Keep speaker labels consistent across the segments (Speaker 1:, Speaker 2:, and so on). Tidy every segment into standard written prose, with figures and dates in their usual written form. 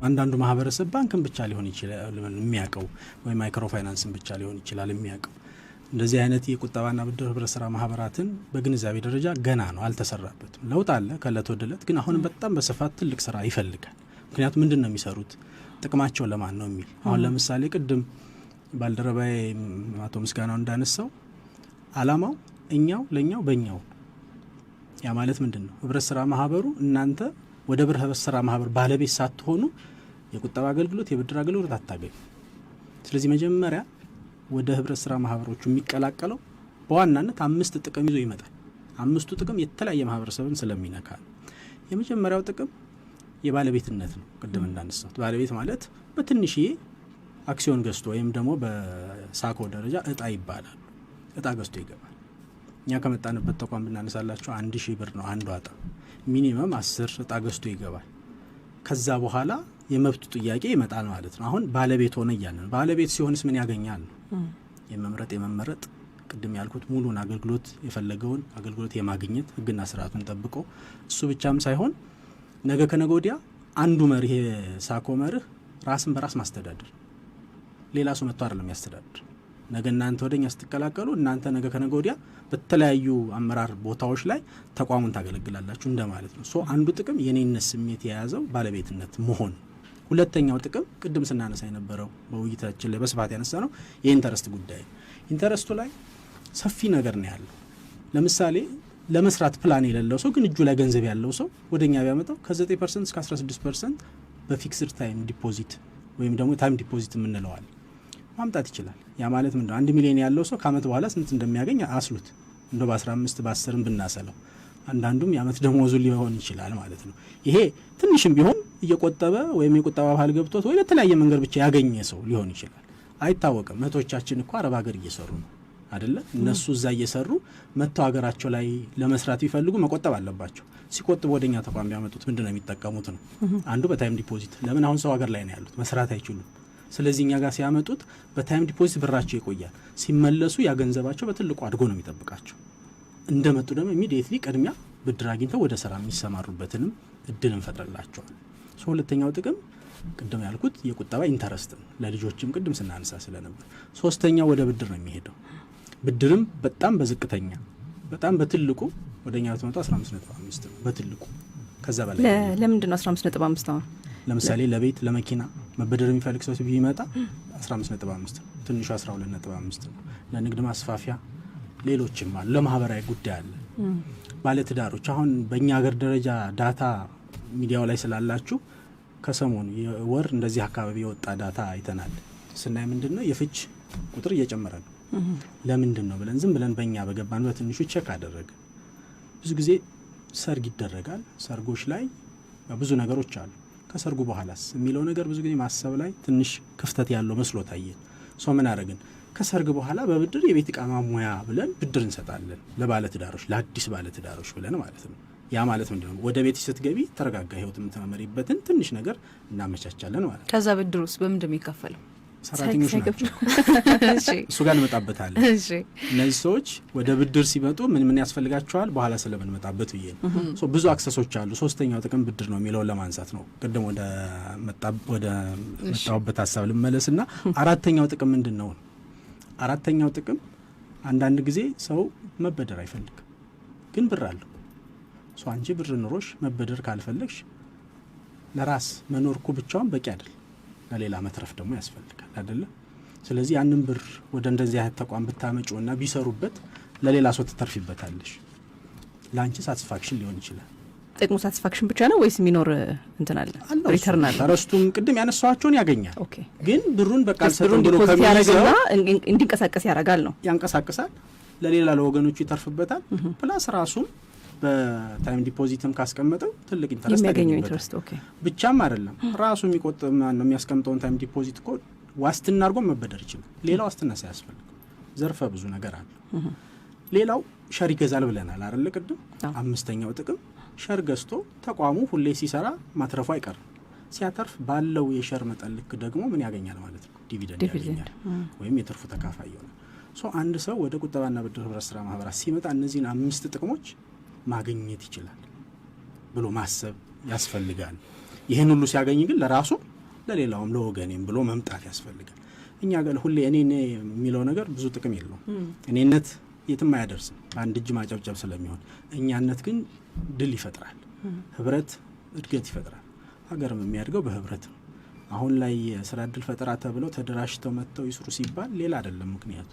Speaker 1: አንዳንዱ ማህበረሰብ ባንክን ብቻ ሊሆን ይችላል የሚያውቀው፣ ወይም ማይክሮ ፋይናንስን ብቻ ሊሆን ይችላል የሚያውቀው። እንደዚህ አይነት የቁጠባና ብድር ህብረት ስራ ማህበራትን በግንዛቤ ደረጃ ገና ነው፣ አልተሰራበትም። ለውጥ አለ ከእለት ወደ እለት፣ ግን አሁንም በጣም በስፋት ትልቅ ስራ ይፈልጋል። ምክንያቱም ምንድን ነው የሚሰሩት፣ ጥቅማቸው ለማን ነው የሚል። አሁን ለምሳሌ ቅድም ባልደረባዬ አቶ ምስጋናው እንዳነሳው አላማው እኛው ለእኛው በእኛው። ያ ማለት ምንድን ነው? ህብረት ስራ ማህበሩ እናንተ ወደ ህብረት ስራ ማህበር ባለቤት ሳትሆኑ የቁጠባ አገልግሎት፣ የብድር አገልግሎት አታገኙ። ስለዚህ መጀመሪያ ወደ ህብረት ስራ ማህበሮቹ የሚቀላቀለው በዋናነት አምስት ጥቅም ይዞ ይመጣል። አምስቱ ጥቅም የተለያየ ማህበረሰብን ስለሚነካ ነው። የመጀመሪያው ጥቅም የባለቤትነት ነው። ቅድም እንዳነሳሁት ባለቤት ማለት በትንሽዬ አክሲዮን ገዝቶ ወይም ደግሞ በሳኮ ደረጃ እጣ ይባላሉ፣ እጣ ገዝቶ ይገባል። እኛ ከመጣንበት ተቋም ብናነሳላቸው 1,000 ብር ነው አንዷ እጣ። Minimum 10 እጣ ገዝቶ ይገባል። ከዛ በኋላ የመብቱ ጥያቄ ይመጣል ማለት ነው። አሁን ባለቤት ሆነ እያለ ነው። ባለቤት ሲሆንስ ምን ያገኛል ነው? የመምረጥ፣ የመመረጥ፣ ቅድም ያልኩት ሙሉን አገልግሎት፣ የፈለገውን አገልግሎት የማግኘት ህግና ስርዓቱን ጠብቆ። እሱ ብቻም ሳይሆን ነገ ከነገ ወዲያ አንዱ መርህ፣ የሳኮ መርህ ራስን በራስ ማስተዳደር፣ ሌላ ሰው መጥቶ አይደለም ያስተዳድር። ነገ እናንተ ወደኛ ስትቀላቀሉ እናንተ ነገ ከነገ ወዲያ በተለያዩ አመራር ቦታዎች ላይ ተቋሙን ታገለግላላችሁ እንደማለት ነው። So አንዱ ጥቅም የኔነት ስሜት የያዘው ባለቤትነት መሆን። ሁለተኛው ጥቅም ቅድም ስናነሳ የነበረው፣ በውይይታችን ላይ በስፋት ያነሳ ነው፣ የ interest ጉዳይ። Interest ኡ ላይ ሰፊ ነገር ነው ያለው። ለምሳሌ ለመስራት ፕላን የሌለው ሰው ግን እጁ ላይ ገንዘብ ያለው ሰው ወደ እኛ ቢያመጣው ከ9% እስከ 16% በ fixed time deposit ወይም ደግሞ time deposit የምንለዋል ማምጣት ይችላል። ያ ማለት ምንድነው? 1 ሚሊዮን ያለው ሰው ከአመት በኋላ ስንት እንደሚያገኝ አስሉት። እንደ በ15 በ10 ብናሰለው አንዳንዱም የአመት ደሞዙ ሊሆን ይችላል ማለት ነው። ይሄ ትንሽም ቢሆን እየቆጠበ ወይም የቁጠባ ባህል ገብቶት ወይ በተለያየ መንገድ ብቻ ያገኘ ሰው ሊሆን ይችላል፣ አይታወቅም። እህቶቻችን እኮ አረብ ሀገር እየሰሩ ነው አደለ? እነሱ እዛ እየሰሩ መጥተው ሀገራቸው ላይ ለመስራት ቢፈልጉ መቆጠብ አለባቸው። ሲቆጥቡ ወደኛ ተቋም ቢያመጡት ምንድን ነው የሚጠቀሙት ነው። አንዱ በ time deposit። ለምን? አሁን ሰው ሀገር ላይ ነው ያሉት፣ መስራት አይችሉም። ስለዚህ እኛ ጋር ሲያመጡት በ time deposit ብራቸው ይቆያል። ሲመለሱ ያ ገንዘባቸው በትልቁ አድጎ ነው የሚጠብቃቸው። እንደመጡ ደግሞ immediately ቅድሚያ ብድር አግኝተው ወደ ስራ የሚሰማሩበትንም እድል እንፈጥርላቸዋል። ሁለተኛው ጥቅም ቅድም ያልኩት የቁጠባ interest ነው። ለልጆችም ቅድም ስናነሳ ስለነበር። ሶስተኛው ወደ ብድር ነው የሚሄደው። ብድርም በጣም በዝቅተኛ፣ በጣም በትልቁ ወደ እኛ ብትመጡ 15.5 ነው በትልቁ፣ ከዛ በላይ።
Speaker 2: ለምንድን ነው 15.5 አሁን?
Speaker 1: ለምሳሌ ለቤት፣ ለመኪና መበደር የሚፈልግ ሰው ቢመጣ 15.5 ነው። ትንሹ 12.5 ነው። ለንግድ ማስፋፊያ ሌሎችም አሉ። ለማህበራዊ ጉዳይ አለ። ባለትዳሮች አሁን በእኛ ሀገር ደረጃ data ሚዲያው ላይ ስላላችሁ ከሰሞኑ የወር እንደዚህ አካባቢ የወጣ data አይተናል። ስናይ ምንድን ነው፣ የፍች ቁጥር እየጨመረ ነው። ለምንድን ነው ብለን ዝም ብለን በእኛ በገባን በትንሹ check አደረግን። ብዙ ጊዜ ሰርግ ይደረጋል። ሰርጎች ላይ ብዙ ነገሮች አሉ። ከሰርጉ በኋላስ የሚለው ነገር ብዙ ጊዜ ማሰብ ላይ ትንሽ ክፍተት ያለው መስሎ ታየን። So ምን አደረግን? ከሰርግ በኋላ በብድር የቤት እቃ ማሟያ ብለን ብድር እንሰጣለን ለባለትዳሮች፣ ለአዲስ ባለትዳሮች ብለን ማለት ነው። ያ ማለት ምንድን ነው? ወደ ቤት ስትገቢ ተረጋጋ ህይወት የምትመሪበትን ትንሽ ነገር እናመቻቻለን ማለት ነው።
Speaker 3: ከዛ ብድር ውስጥ በምንድን ነው የሚከፈለው?
Speaker 1: ሰራተኞች ናቸው። እሱ ጋር እንመጣበታለን። እነዚህ ሰዎች ወደ ብድር ሲመጡ ምን ምን ያስፈልጋቸዋል በኋላ ስለምንመጣበት ብዬ ነው። ብዙ access ኦች አሉ። ሶስተኛው ጥቅም ብድር ነው የሚለውን ለማንሳት ነው። ቅድም ወደ መጣሁበት ሀሳብ ልመለስና አራተኛው ጥቅም ምንድን ነው? አራተኛው ጥቅም አንዳንድ ጊዜ ሰው መበደር አይፈልግም፣ ግን ብር አለው። አንቺ ብር ኑሮሽ መበደር ካልፈለግሽ ለራስ መኖር እኮ ብቻውን በቂ አይደል፣ ለሌላ መትረፍ ደግሞ ያስፈልጋል አይደለ? ስለዚህ ያንን ብር ወደ እንደዚህ አይነት ተቋም ብታመጪውና ቢሰሩበት ለሌላ ሰው ትተርፊበታለሽ። ለአንቺ satisfaction ሊሆን ይችላል።
Speaker 2: ጥቅሙ satisfaction ብቻ ነው ወይስ የሚኖር እንትን አለ? Return አለ?
Speaker 1: Interest ኡም ቅድም ያነሳኋቸውን ያገኛል። ግን ብሩን በቃ
Speaker 2: ብሩን deposit ያደርግና እንዲንቀሳቀስ ያደርጋል ነው።
Speaker 1: ያንቀሳቅሳል፣ ለሌላ ለወገኖቹ ይተርፍበታል። Plus ራሱም በ time deposit ም ካስቀመጠው ትልቅ interest
Speaker 2: የሚያገኘው interest okay።
Speaker 1: ብቻም አይደለም፣ ራሱ የሚቆጥብ ነው የሚያስቀምጠውን time deposit እኮ ዋስትና አድርጎ መበደር ይችላል። ሌላ ዋስትና ሳያስፈልግ ዘርፈ ብዙ ነገር አለ። ሌላው share ይገዛል ብለናል አይደለ ቅድም። አምስተኛው ጥቅም share ገዝቶ ተቋሙ ሁሌ ሲሰራ ማትረፉ አይቀርም። ሲያተርፍ ባለው የ share መጠን ልክ ደግሞ ምን ያገኛል ማለት ነው? Dividend ያገኛል ወይም የትርፉ ተካፋይ ይሆናል። So አንድ ሰው ወደ ቁጠባና ብድር ህብረት ስራ ማህበራት ሲመጣ እነዚህን አምስት ጥቅሞች ማግኘት ይችላል ብሎ ማሰብ ያስፈልጋል። ይህን ሁሉ ሲያገኝ ግን ለራሱ ለሌላውም ለወገኔም ብሎ መምጣት ያስፈልጋል። እኛ ጋር ሁሌ እኔ የሚለው ነገር ብዙ ጥቅም የለውም። እኔነት የትም አያደርስም፣ በአንድ እጅ ማጨብጨብ ስለሚሆን። እኛነት ግን ድል ይፈጥራል። ህብረት እድገት ይፈጥራል። ሀገርም የሚያድገው በህብረት ነው። አሁን ላይ የስራ እድል ፈጠራ ተብለው ተደራጅተው መጥተው ይስሩ ሲባል ሌላ አይደለም ምክንያቱ፣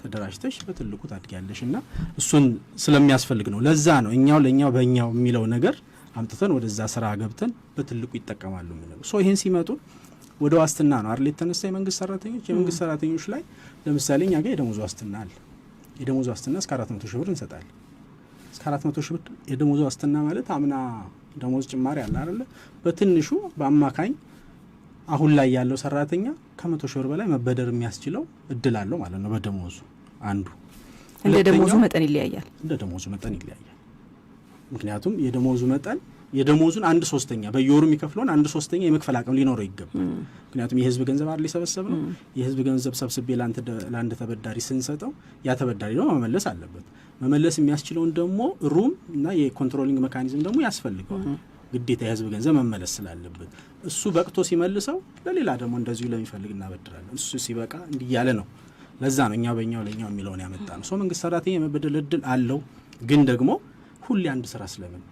Speaker 1: ተደራጅተሽ በትልቁ ታድጊያለሽ እና እሱን ስለሚያስፈልግ ነው። ለዛ ነው እኛው ለእኛው በእኛው የሚለው ነገር አምጥተን ወደዛ ስራ ገብተን በትልቁ ይጠቀማሉ የምንለው። So ይህን ሲመጡ ወደ ዋስትና ነው አይደል የተነሳ የመንግስት ሰራተኞች ላይ ለምሳሌ እኛ ጋር የደሞዝ ዋስትና አለ። የደሞዝ ዋስትና እስከ 400,000 ብር እንሰጣለን። እስከ 400,000 ብር የደሞዝ ዋስትና ማለት አምና ደሞዝ ጭማሪ አለ አይደለ? በትንሹ በአማካኝ አሁን ላይ ያለው ሰራተኛ ከ100,000 ብር በላይ መበደር የሚያስችለው እድል አለው ማለት ነው በደሞዙ አንዱ።
Speaker 2: እንደ ደሞዙ መጠን ይለያያል።
Speaker 1: እንደ ደሞዙ መጠን ይለያያል። ምክንያቱም የደሞዙ መጠን የደሞዙን አንድ ሶስተኛ፣ በየወሩ የሚከፍለውን አንድ ሶስተኛ የመክፈል አቅም ሊኖረው ይገባል። ምክንያቱም የህዝብ ገንዘብ አይደል የሰበሰብነው? የህዝብ ገንዘብ ሰብስቤ ለአንድ ተበዳሪ ስንሰጠው ያ ተበዳሪ ደግሞ መመለስ አለበት። መመለስ የሚያስችለውን ደግሞ room እና የ controlling mechanism ደግሞ ያስፈልገዋል። ግዴታ የህዝብ ገንዘብ መመለስ ስላለበት እሱ በቅቶ ሲመልሰው ለሌላ ደግሞ እንደዚሁ ለሚፈልግ እናበድራለን። እሱ ሲበቃ እንዲህ እያለ ነው። ለዛ ነው እኛ በኛው ለኛው የሚለውን ያመጣነው። So መንግስት ሰራተኛ የመበደር እድል አለው፣ ግን ደግሞ ሁሌ አንድ ስራ ስለምን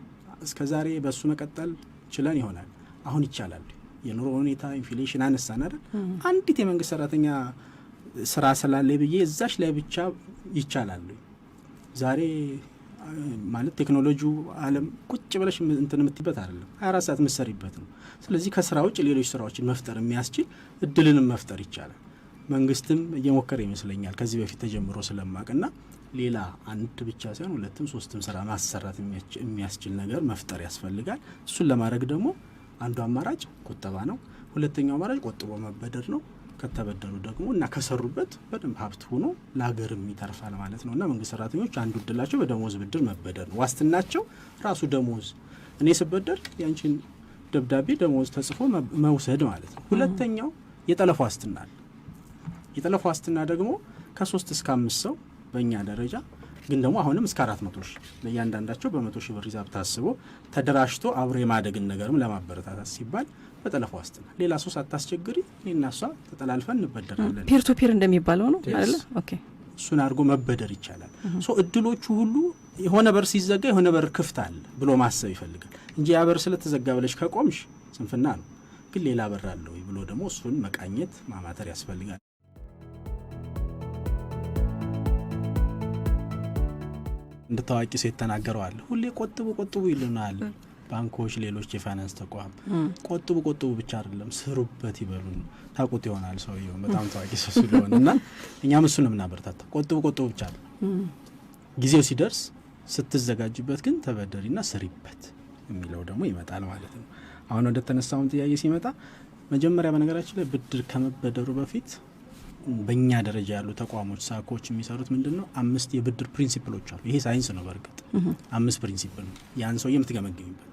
Speaker 1: እስከ ዛሬ በእሱ መቀጠል ችለን ይሆናል። አሁን ይቻላል። የኑሮ ሁኔታ inflation አነሳን አይደል? አንዲት የመንግስት ሰራተኛ ስራ ስላለ ብዬ እዛች ላይ ብቻ ይቻላል። ዛሬ ማለት ቴክኖሎጂው ዓለም ቁጭ ብለሽ እንትን የምትይበት አይደለም፣ 24 ሰዓት የምትሰሪበት ነው። ስለዚህ ከስራ ውጭ ሌሎች ስራዎችን መፍጠር የሚያስችል እድልንም መፍጠር ይቻላል። መንግስትም እየሞከረ ይመስለኛል ከዚህ በፊት ተጀምሮ ስለማቅና ሌላ አንድ ብቻ ሳይሆን ሁለትም ሶስትም ስራ ማሰራት የሚያስችል ነገር መፍጠር ያስፈልጋል። እሱን ለማድረግ ደግሞ አንዱ አማራጭ ቁጠባ ነው። ሁለተኛው አማራጭ ቆጥቦ መበደር ነው። ከተበደሩ ደግሞ እና ከሰሩበት በደንብ ሀብት ሆኖ ለሀገርም ይተርፋል ማለት ነው። እና መንግስት ሰራተኞች አንዱ እድላቸው በደሞዝ ብድር መበደር ነው። ዋስትናቸው ራሱ ደሞዝ፣ እኔ ስበደር ያንቺን ደብዳቤ ደሞዝ ተጽፎ መውሰድ ማለት ነው። ሁለተኛው የጠለፋ ዋስትና አለ። የጠለፋ ዋስትና ደግሞ ከ3 እስከ 5 ሰው በእኛ ደረጃ፣ ግን ደግሞ አሁንም እስከ 400,000 ለእያንዳንዳቸው በ100,000 ብር reserve ታስቦ ተደራጅቶ አብሮ የማደግን ነገርም ለማበረታታት ሲባል በጠለፋ ዋስትና ሌላ ሰው ሳታስቸግሪ እኔና እሷ ተጠላልፈን እንበደራለን።
Speaker 2: Peer to peer እንደሚባለው ነው አይደለ? Okay።
Speaker 1: እሱን አድርጎ መበደር ይቻላል። So እድሎቹ ሁሉ የሆነ በር ሲዘጋ የሆነ በር ክፍት አለ ብሎ ማሰብ ይፈልጋል እንጂ ያ በር ስለተዘጋ ብለሽ ከቆምሽ ስንፍና ነው። ግን ሌላ በር አለ ወይ ብሎ ደግሞ እሱን መቃኘት ማማተር ያስፈልጋል። እንደ ታዋቂ ሰው የተናገረዋል። ሁሌ ቆጥቡ ቆጥቡ ይሉናል ባንኮች፣ ሌሎች የፋይናንስ ተቋም። ቆጥቡ ቆጥቡ ብቻ አይደለም ስሩበት ይበሉን። ታውቁት ይሆናል ሰውየው በጣም ታዋቂ ሰው ስለሆነ እና እኛም እሱን ነው የምናበረታታ። ቆጥቡ ቆጥቡ ብቻ አይደለም፣ ጊዜው ሲደርስ ስትዘጋጅበት ግን ተበደሪና ስሪበት የሚለው ደግሞ ይመጣል ማለት ነው። አሁን ወደ ተነሳውን ጥያቄ ሲመጣ መጀመሪያ በነገራችን ላይ ብድር ከመበደሩ በፊት በእኛ ደረጃ ያሉ ተቋሞች ሳኮች የሚሰሩት ምንድን ነው? አምስት የብድር principle ኦች አሉ። ይሄ ሳይንስ ነው። በእርግጥ አምስት principle ነው ያን ሰው የምትገመግሚበት።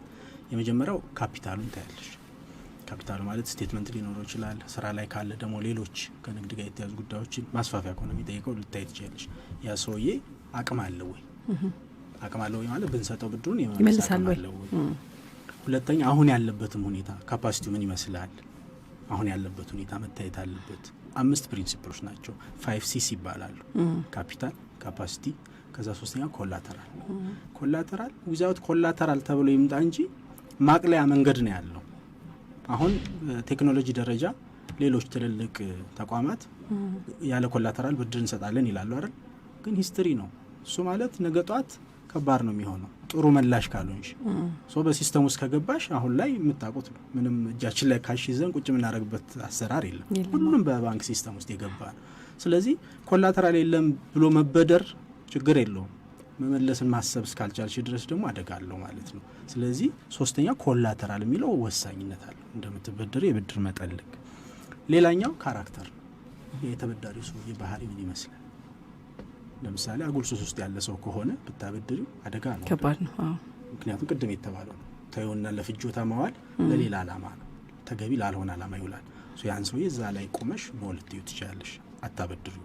Speaker 1: የመጀመሪያው ካፒታሉን ታያለሽ። ካፒታሉ ማለት statement ሊኖረው ይችላል። ስራ ላይ ካለ ደግሞ ሌሎች ከንግድ ጋር የተያዙ ጉዳዮችን ማስፋፊያ ከሆነ የሚጠይቀው ልታይ ትችላለሽ። ያ ሰውዬ አቅም አለው ወይ? አቅም አለው ወይ ማለት ብንሰጠው ብድሩን የመመለስ
Speaker 2: ይመልሳል
Speaker 1: አቅም
Speaker 2: ወይ?
Speaker 1: አለው ወይ? ሁለተኛ አሁን ያለበትም ሁኔታ capacity ው ምን ይመስላል? አሁን ያለበት ሁኔታ መታየት አለበት። አምስት principle ኦች ናቸው። Five Cs ይባላሉ። Capital፣ capacity፣ ከዛ ሶስተኛ collateral። Collateral without collateral ተብሎ ይምጣ እንጂ ማቅለያ መንገድ ነው ያለው። አሁን ቴክኖሎጂ ደረጃ ሌሎች ትልልቅ ተቋማት ያለ collateral ብድር እንሰጣለን ይላሉ አይደል? ግን history ነው እሱ። ማለት ነገ ጧት ከባድ ነው የሚሆነው ጥሩ መላሽ ካልሆንሽ። So በ system ውስጥ ከገባሽ አሁን ላይ የምታውቁት ነው። ምንም እጃችን ላይ cash ይዘን ቁጭ የምናደርግበት አሰራር የለም።
Speaker 2: የለም።
Speaker 1: ሁሉም በባንክ system ውስጥ የገባ ነው። ስለዚህ collateral የለም ብሎ መበደር ችግር የለውም። መመለስን ማሰብ እስካልቻልሽ ድረስ ደግሞ አደጋ አለው ማለት ነው። ስለዚህ ሶስተኛ collateral የሚለው ወሳኝነት አለው እንደምትበደር የብድር መጠን ልክ። ሌላኛው character ነው። የተበዳሪው ሰውዬ ባህሪ ምን ይመስላል? ለምሳሌ አጉል ሱስ ውስጥ ያለ ሰው ከሆነ ብታበድሪው አደጋ ነው።
Speaker 2: ከባድ ነው። አዎ።
Speaker 1: ምክንያቱም ቅድም የተባለው ነው። ተይውና ለፍጆታ መዋል ለሌላ ዓላማ ነው፣ ተገቢ ላልሆነ ዓላማ ይውላል። So ያን ሰውዬ እዛ ላይ ቆመሽ no ልትዩ ትችላለሽ። አታበድሪው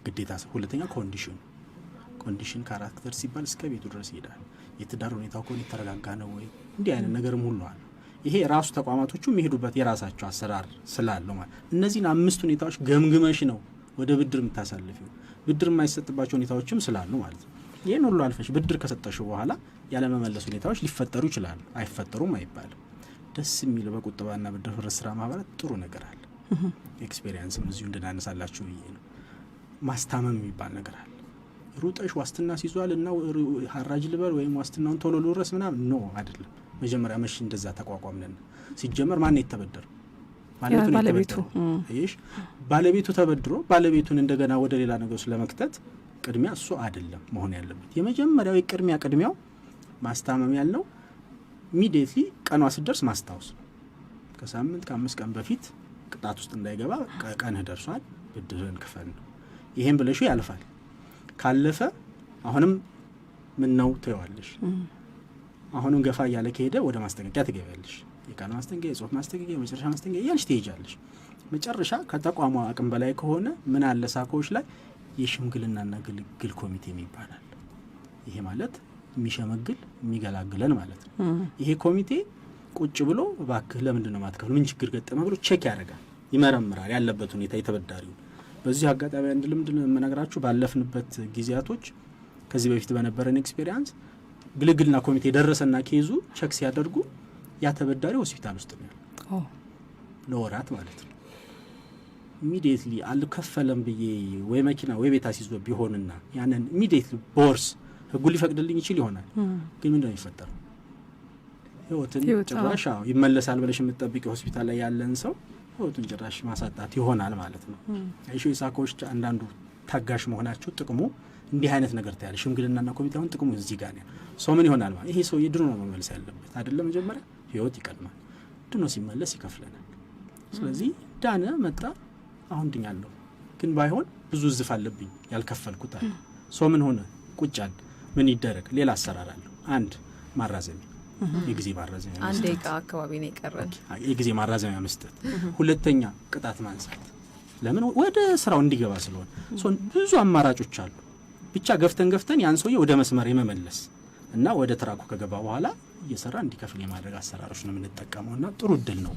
Speaker 1: ግዴታ። ሁለተኛ condition character ሲባል እስከ ቤቱ ድረስ ይሄዳል። የትዳር ሁኔታው ከሆነ የተረጋጋ ነው ወይ? እንዲህ አይነት ነገርም ሁሉ አለ። ይሄ ራሱ ተቋማቶቹ የሚሄዱበት የራሳቸው አሰራር ስላለው ማለት እነዚህን አምስት ሁኔታዎች ገምግመሽ ነው ወደ ብድር የምታሳልፊው። ብድር የማይሰጥባቸው ሁኔታዎችም ስላሉ ማለት ነው። ይህን ሁሉ አልፈሽ ብድር ከሰጠሽው በኋላ ያለመመለስ ሁኔታዎች ሊፈጠሩ ይችላሉ። አይፈጠሩም አይባልም። ደስ የሚለው በቁጠባና ብድር ህብረት ስራ ማህበራት ጥሩ ነገር አለ። Experience ም እዚሁ እንድናነሳላችሁ ብዬ ነው። ማስታመም የሚባል ነገር አለ። ሩጠሽ ዋስትና ሲዟል እና ሀራጅ ልበል ወይም ዋስትናውን ቶሎ ልውረስ ምናምን no አይደለም። መጀመሪያ መሽ እንደዛ ተቋቋምነን ሲጀመር ማን የተበደረው?
Speaker 2: ባለቤቱ።
Speaker 1: ባለቤቱ ተበድሮ ባለቤቱን እንደገና ወደ ሌላ ነገር ውስጥ ለመክተት ቅድሚያ እሱ አይደለም መሆን ያለበት። የመጀመሪያው የቅድሚያ ቅድሚያው ማስታመም ያልነው immediately ቀኗ ስትደርስ ማስታወስ ነው። ከሳምንት ከ5 ቀን በፊት ቅጣት ውስጥ እንዳይገባ ቀንህ ደርሷል፣ ብድርህን ክፈል ነው። ይሄን ብለሹ ያልፋል። ካለፈ አሁንም ምን ነው ትይዋለሽ። አሁንም ገፋ እያለ ከሄደ ወደ ማስጠንቀቂያ ትገቢያለሽ። የቃል ማስጠንቀቂያ፣ የጽሁፍ ማስጠንቀቂያ፣ የመጨረሻ ማስጠንቀቂያ እያልሽ ትሄጃለሽ። መጨረሻ ከተቋሙ አቅም በላይ ከሆነ ምን አለ SACCO ዎች ላይ የሽምግልናና ግልግል ኮሚቴ ይባላል። ይሄ ማለት የሚሸመግል የሚገላግለን ማለት ነው። ይሄ ኮሚቴ ቁጭ ብሎ እባክህ ለምንድን ነው የማትከፍል፣ ምን ችግር ገጠመ ብሎ check ያደርጋል፣ ይመረምራል ያለበት ሁኔታ የተበዳሪውን። በዚህ አጋጣሚ አንድ ልምድ የምነግራችሁ ባለፍንበት ጊዜያቶች ከዚህ በፊት በነበረን experience ግልግልና ኮሚቴ ደረሰና case ኡ check ሲያደርጉ ያ ተበዳሪ ሆስፒታል ውስጥ ነው ያለው ለወራት ማለት ነው። Immediately አልከፈለም ብዬ ወይ መኪና ወይ ቤት አስይዞ ቢሆንና ያንን immediately ብወርስ ህጉ ሊፈቅድልኝ ይችል ይሆናል። ግን ምንድን ነው የሚፈጠረው? ህይወትን ጭራሽ ይመለሳል ብለሽ የምትጠብቂ ሆስፒታል ላይ ያለን ሰው ህይወቱን ጭራሽ ማሳጣት ይሆናል ማለት ነው። አይሾ የ SACCO ዎች አንዳንዱ ታጋሽ መሆናቸው ጥቅሙ እንዲህ አይነት ነገር ታያለ። ሽምግልናና ኮሚቴ አሁን ጥቅሙ እዚህ ጋር ነው። ሰው ምን ይሆናል ማለት ይሄ ሰውዬ ድኖ ነው መመለስ ያለበት አይደለም። መጀመሪያ ህይወት ይቀድማል። ድኖ ሲመለስ ይከፍለናል። ስለዚህ ዳነ መጣ፣ አሁን ድኛለሁ፣ ግን ባይሆን ብዙ ዝፍ አለብኝ ያልከፈልኩት አለ። ሰው ምን ሆነ ቁጫል፣ ምን ይደረግ? ሌላ አሰራር አለው። አንድ ማራዘሚያ፣ የጊዜ ማራዘሚያ፣
Speaker 3: አንድ ደቂቃ አካባቢ ነው የቀረን።
Speaker 1: የጊዜ ማራዘሚያ መስጠት። ሁለተኛ ቅጣት ማንሳት፣ ለምን ወደ ስራው እንዲገባ ስለሆነ ብዙ አማራጮች አሉ። ብቻ ገፍተን ገፍተን ያን ሰውዬ ወደ መስመር የመመለስ እና ወደ track ኡ ከገባ በኋላ እየሰራ እንዲከፍል የማድረግ አሰራሮች ነው የምንጠቀመው እና ጥሩ እድል ነው።